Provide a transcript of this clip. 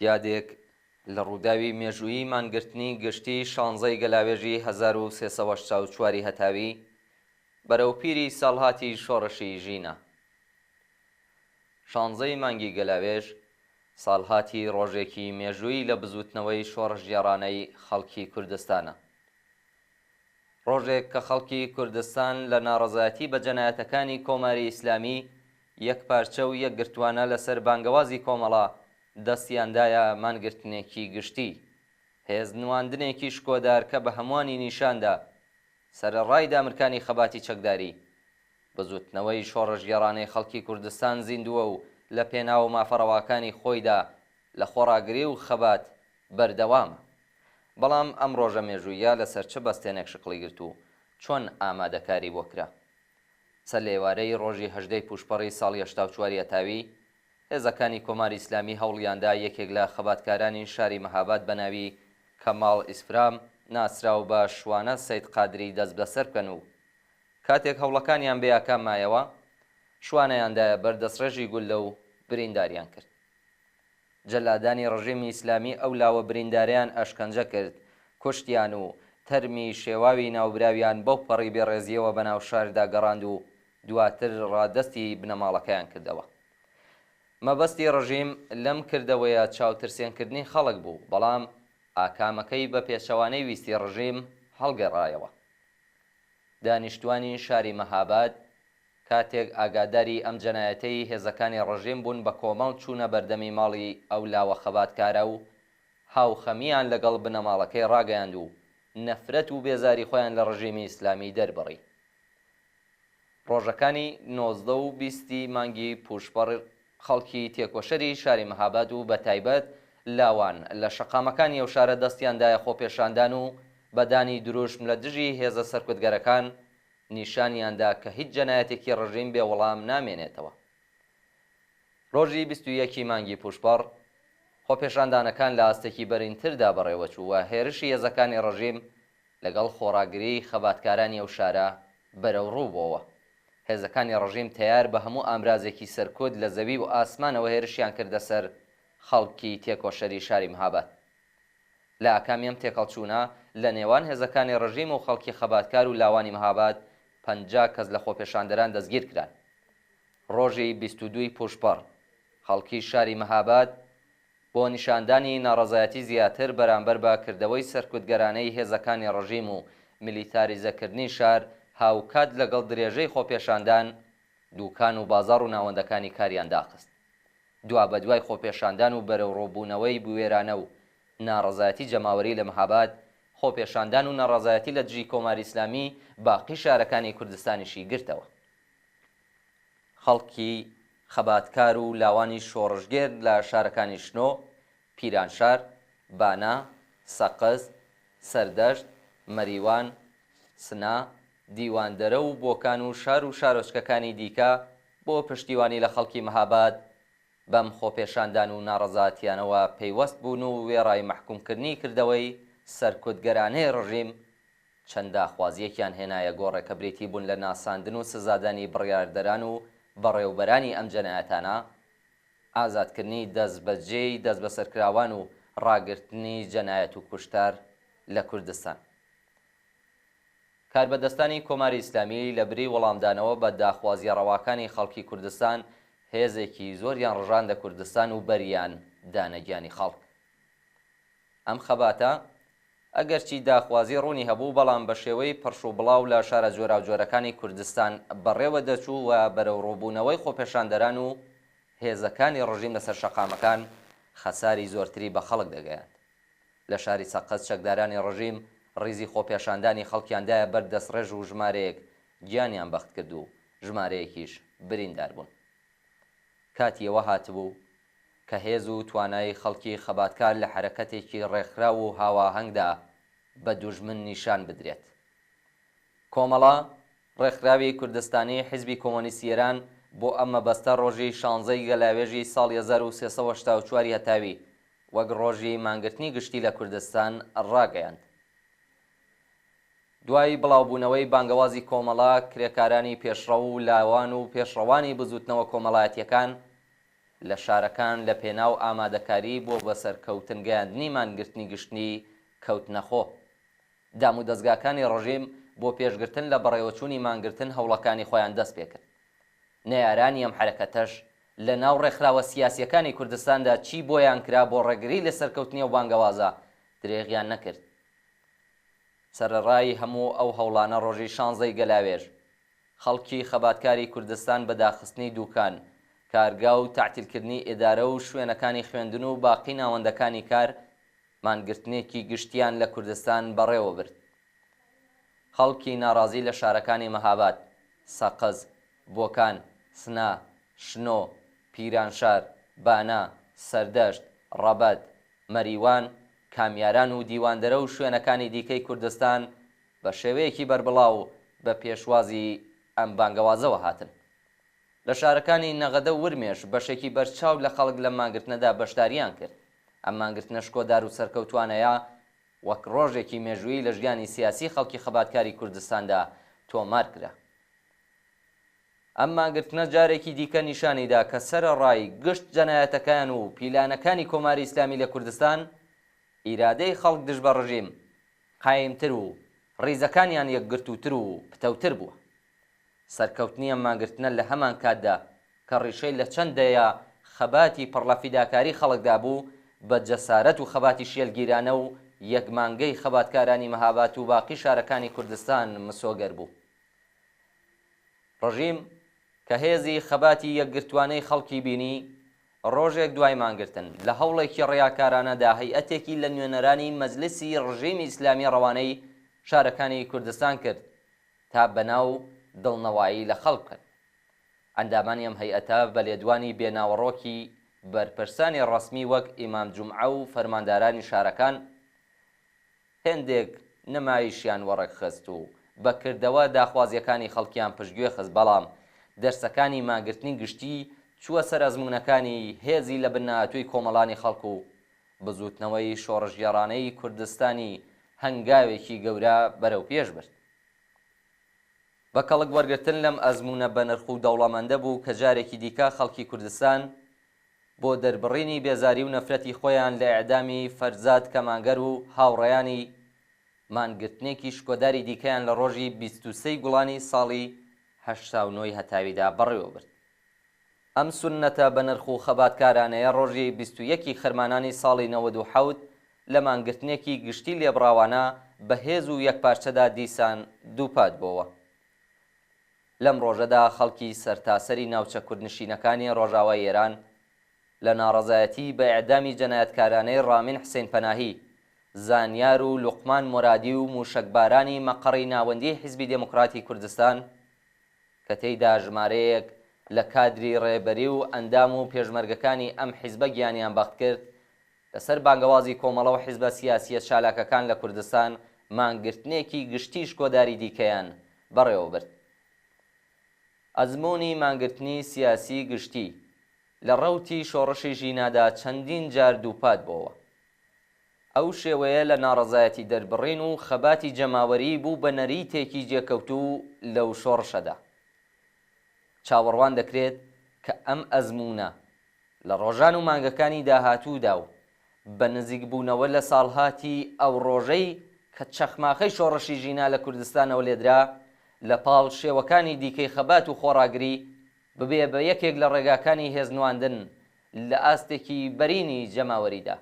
یادێک لە ڕووداوی مێژوویی مانگرتنی گشتیی شانزەی گەلاوێژی 1384 ی هەتاوی بەرەو پیری ساڵهاتی شۆڕشی ژینا. شانزەی مانگی گەلاوێژ ساڵهاتی ڕۆژێکی مێژوویی لە بزووتنەوەی شۆڕشگێڕانەی خەڵکی کوردستانە. ڕۆژێک کە خەڵکی کوردستان لە ناڕەزایەتی بە جەنایەتەکانی کۆماری ئیسلامی یەکپارچە و یەکگرتووانە لەسەر بانگەوازی کۆمەڵە دەستیان دایە مانگرتنێکی گشتی، هێز نواندنێکی شکۆدار کە بە هەمووانی نیشان دا سەرەڕای دامرکانی خەباتی چەکداری، بزووتنەوەی شۆڕشگێڕانەی خەڵکی کوردستان زیندووە و لە پێناو مافە ڕەواکانی خۆیدا لە خۆڕاگری و خەبات بەردەوامە. بەڵام ئەم ڕۆژە مێژووییە لەسەر چ بەستێنێک شکڵی گرت و چۆن ئامادەکاری بۆ کرا؟ سەرلەئێوارەی ڕۆژی هەژدەی پووشپەڕی ساڵی 84 ی هەتاوی، هێزەکانی کۆماری ئیسلامی هەوڵیاندا یەکێک لە خەباتکارانی شاری مەهاباد بە ناوی کەماڵ ئیسفرام ناسراو بە شوانە سەید قادری دەستبەسەر بکەن و کاتێک هەوڵەکانیان بێ ئاکام مایەوە، شوانەیان دایە بەر دەستڕێژی گوللە و برینداریان کرد. جەلادانی ڕژێمی ئیسلامی ئەو لاوە بریندارەیان ئەشکەنجە کرد، کوشتیان و تەرمی شێواوی ناوبراویان بەو پەڕی بێڕێزییەوە بەناو شاردا گەڕاند و دواتر ڕادەستی بنەماڵەکەیان کردەوە. مەبەستی ڕژیم لەم کردەوەیە چاوترسێنکردنی خەڵک بوو، بەڵام ئاکامەکەی بە پێچەوانەی ویستی ڕژیم هەڵگەڕایەوە. دانیشتوانی شاری مەهاباد کاتێک ئاگاداری ئەم جەنایەتەی هێزەکانی ڕژیم بوون بە کۆمەڵ چوونە بەردەمی ماڵی ئەو لاوە خەباتکارە و هاوخەمییان لەگەڵ بنەماڵەکەی ڕاگەیاند و نەفرەت و بێزاری خۆیان لە ڕژیمی ئیسلامی دەربڕی. ڕۆژەکانی 19 و 20 ی مانگی پووشپەڕ خەڵکی تێکۆشەری شاری مەهاباد و بەتایبەت لاوان لە شەقامەکانی ئەو شارە دەستیان دایە خۆپێشاندان و بە دانی دروشم لە دژی هێزە سەرکوتگەرەکان نیشانیان دا کە هیچ جەنایەتێکی ڕژیم بێ وەڵام نامێنێتەوە. ڕۆژی 21 ی مانگی پووشپەڕ خۆپێشاندانەکان لە ئاستێکی بەرینتردا بەڕێوەچوو و هێرشی هێزەکانی ڕژیم لەگەڵ خۆڕاگریی خەباتکارانی ئەو شارە بەرەوڕوو بۆوە. هێزەکانی ڕژیم تەیار بە هەموو ئامرازێکی سەرکوت لە زەوی و ئاسمانەوە هێرشیان کردە سەر خەڵکی تێکۆشەری شاری مهاباد. لە ئاکامی ئەم تێکهەڵچوونە لە نێوان هێزەکانی ڕژیم و خەڵکی خەباتکار و لاوانی مهاباد 50 کەس لە خۆپێشاندەران دەستگیر کران. ڕۆژی 22 ی پووشپەڕ خەڵکی شاری مهاباد بۆ نیشاندانی ناڕەزایەتی زیاتر بەرامبەر بە کردەوەی سەرکوتگەرانەی هێزەکانی ڕژیم و میلیتاریزەکردنی شار هاوکات لەگەڵ درێژەی خۆپێشاندان دوکان و بازاڕ و ناوەندەکانی کاریان داخست. دوابەدوای خۆپێشاندان و بەرەوڕووبوونەوەی بوێرانە و ناڕەزایەتی جەماوەری لە مهاباد، خۆپێشاندان و ناڕەزایەتی لە دژی کۆماری ئیسلامی باقی شارەکانی کوردستانیشی گرتەوە. خەڵکی خەباتکار و لاوانی شۆڕشگێر لە شارەکانی شنۆ، پیرانشار، بانە، سەقز، سەردەشت، مەریوان، سنە، دیواندەرە و بۆکان و شار و شارۆچکەکانی دیکە بۆ پشتیوانی لە خەڵکی مهاباد بەم خۆپێشاندان و ناڕەزاتیانەوە پەیوەست بوون و وێڕای مەحکوومکردنی کردەوەی سەرکوتگەرانەی ڕژیم چەند داخوازییەکیان هێنایە گۆڕێ کە بریتی بوون لە ناساندن و سزادانی بڕیاردەران و بەڕێوبەرانی ئەم جەنایەتانە، ئازادکردنی دەستبەجێی دەستبەسەرکراوان و ڕاگرتنی جەنایەت و کوشتار لە کوردستان. کاربەدەستانی کۆماری ئیسلامی لە بری وەڵامدانەوە بە داخوازییە ڕەواکانی خەڵکی کوردستان، هێزێکی زۆریان ڕژاندە کوردستان و بەریان دانە گیانی خەڵک. ئەم خەباتە ئەگەرچی داخوازی ڕوونی هەبوو، بەڵام بە شێوەی پرش و بڵاو لە شارە جۆراوجۆرەکانی کوردستان بەڕێوە دەچوو و بەرەوڕووبوونەوەی خۆپێشاندەران و هێزەکانی ڕژیم لەسەر شەقامەکان خەساری زۆرتری بە خەڵک دەگەیاند. لە شاری سەقز چەکدارانی ڕژیم ڕیزی خۆپێشاندانی خەڵکیان دایە بەر دەستڕێژ و ژمارەیەک گیانیان بەخت کرد و ژمارەیەکیش بریندار بوون. کاتی ئەوە هاتبوو کە هێز و توانای خەڵکی خەباتکار لە حەرەکەتێکی ڕێکخراو و هاواهەنگدا بە دوژمن نیشان بدرێت. کۆمەڵە، ڕێکخراوی کوردستانی حیزبی کۆمۆنیستی ئێران بۆ ئەم مەبەستە ڕۆژی شانزەی گەلاوێژی ساڵی 1384 ی هەتاوی وەک ڕۆژی مانگرتنی گشتی لە کوردستان ڕاگەیاند. دوای بڵاوبوونەوەی بانگەوازی کۆمەڵە، کرێکارانی پێشڕەو و لاوان و پێشڕەوانی بزووتنەوە کۆمەڵایەتییەکان لە شارەکان لە پێناو ئامادەکاری بۆ بەسەرکەوتن گەیاندنی مانگرتنی گشتی کەوتنە خۆ. دامودەزگاکانی ڕژیم بۆ پێشگرتن لە بەڕێوەچوونی مانگرتن هەوڵەکانی خۆیان دەست پێکرد. نەیارانی ئەم حەرەکەتەش لە ناو ڕێکخراوە سیاسییەکانی کوردستاندا چی بۆیان کرا بۆ ڕێگری لە سەرکەوتنی ئەو بانگەوازە درێغیان نەکرد. سەرەڕای هەموو ئەو هەوڵانە ڕۆژی شانزەی گەلاوێژ خەڵکی خەباتکاری کوردستان بە داخستنی دووکان، کارگا و تەعتیلکردنی ئیدارە و شوێنەکانی خوێندن و باقی ناوەندەکانی کار مانگرتنێکی گشتیان لە کوردستان بەڕێوە برد. خەڵکی ناڕازی لە شارەکانی مەهاباد، سەقز، بۆکان، سنە، شنۆ، پیرانشار، بانە، سەردەشت، ڕەبەت، مەریوان، کامیاران و دیواندەرە و شوێنەکانی دیکەی کوردستان بە شێوەیەکی بەربڵاو بە پێشوازی ئەم بانگەوازەوە هاتن. لە شارەکانی نەغەدە و ورمێش بەشێکی بەرچاو لە خەڵک لەم مانگرتنەدا بەشدارییان کرد. ئەم مانگرتنە شکۆدار و سەرکەوتوانەیە وەک ڕۆژێکی مێژوویی لە ژیانی سیاسی خەڵکی خەباتکاری کوردستاندا تۆمار کرا. ئەم مانگرتنە جارێکی دیکە نیشانی دا کە سەرەڕای گشت جەنایەتەکان و پیلانەکانی کۆماری ئیسلامی لە کوردستان، ئیرادەی خەڵک دژ بە ڕژیم قایمتر و ڕیزەکانیان یەکگرتووتر و پتەوتر بووە. سەرکەوتنی ئەم مانگرتنە لە هەمانکاتدا کە ڕیشەی لە چەند دەیە خەباتی پڕ لە فیداکاری خەڵکدا بوو، بە جەسارەت و خەباتی شێلگیرانە و یەک مانگەی خەباتکارانی مەهابات و باقی شارەکانی کوردستان مسۆگەر بوو. ڕژیم کە هێزی خەباتی یەکگرتوانەی خەڵکی بینی، ڕۆژێک دوای مانگرتن، لە هەوڵێکی ڕیاکارانەدا هەیئەتێکی لە نوێنەرانی مەجلسی ڕژیمی ئیسلامی ڕەوانەی شارەکانی کوردستان کرد تا بەناو دڵنەوایی لە خەڵک بکەن. ئەندامانی ئەم هەیئەتە بە لێدوانی بێ ناوەڕۆکی بەرپرسانی ڕەسمی وەک ئیمام جومعە و فەرماندارانی شارەکان، هێندێک نمایشیان وەڕێک خست و بە کردەوە داخوازییەکانی خەڵکیان پشتگوێ خست، بەڵام دەرسەکانی مانگرتنی گشتی چووە سەر ئەزموونەکانی هێزی لە بن نەهاتووی کۆمەڵانی خەڵک و بزووتنەوەی شۆڕشگێڕانەی کوردستانی هەنگاوێکی گەورە بەرەو پێش برد. بە کەڵک وەرگرتن لەم ئەزموونە بەنرخ و دەوڵەمەندە بوو کە جارێکی دیکە خەڵکی کوردستان بۆ دەربڕینی بێزاری و نەفرەتی خۆیان لە ئێعدامی فەرزاد کەمانگەر و هاوڕێیانی، مانگرتنێکی شکۆداری دیکەیان لە ڕۆژی 23 ی گوڵانی ساڵی 89 ی هەتاویدا بەڕێوە برد. ئەم سوننەتە بەنرخ و خەباتکارانەیە ڕۆژی 21 ی خەرمانانی ساڵی 97 لە مانگرتنێکی گشتی لێبڕاوانە بەهێز و یەکپارچەدا دیسان دووپات بۆوە. لەم ڕۆژەدا خەڵکی سەرتاسەری ناوچە کوردنشینەکانی ڕۆژاوای ئێران لە ناڕەزایەتی بە ئێعدامی جەنایەتکارانەی ڕامین حسەینپەناهی، زانیار و لوقمان مۆرادی و مووشەکبارانی مەقەڕی ناوەندیی حیزبی دێموکڕاتی کوردستان کە تێیدا ژمارەیەک لە کادری ڕێبەری و ئەندام و پێشمەرگەکانی ئەم حیزبە گیانیان بەخت کرد، لەسەر بانگەوازی کۆمەڵە و حیزبە سیاسییە چالاکەکان لە کوردستان مانگرتنێکی گشتیی شکۆداری دیکەیان بەڕێوە برد. ئەزموونی مانگرتنی سیاسیی گشتی لە ڕەوتی شۆڕشی ژینادا چەندین جار دووپات بۆوە. ئەو شێوەیە لە ناڕەزایەتیدەربڕین و خەباتی جەماوەریی بوو بە نەریتێکی جێکەوتوو لەو شۆڕشەدا. چاوەڕوان دەکرێت کە ئەم ئەزموونە لە ڕۆژان و مانگەکانی داهاتوودا و بە نزیکبوونەوە لە ساڵهاتی ئەو ڕۆژەی کە چەخماخەی شۆڕشی ژینا لە کوردستانەوە لێدرا، لە پاڵ شێوەکانی دیکەی خەبات و خۆڕاگری، ببێ بە یەکێک لە ڕێگاکانی هێزنواندن لە ئاستێکی بەرینی جەماوەریدا.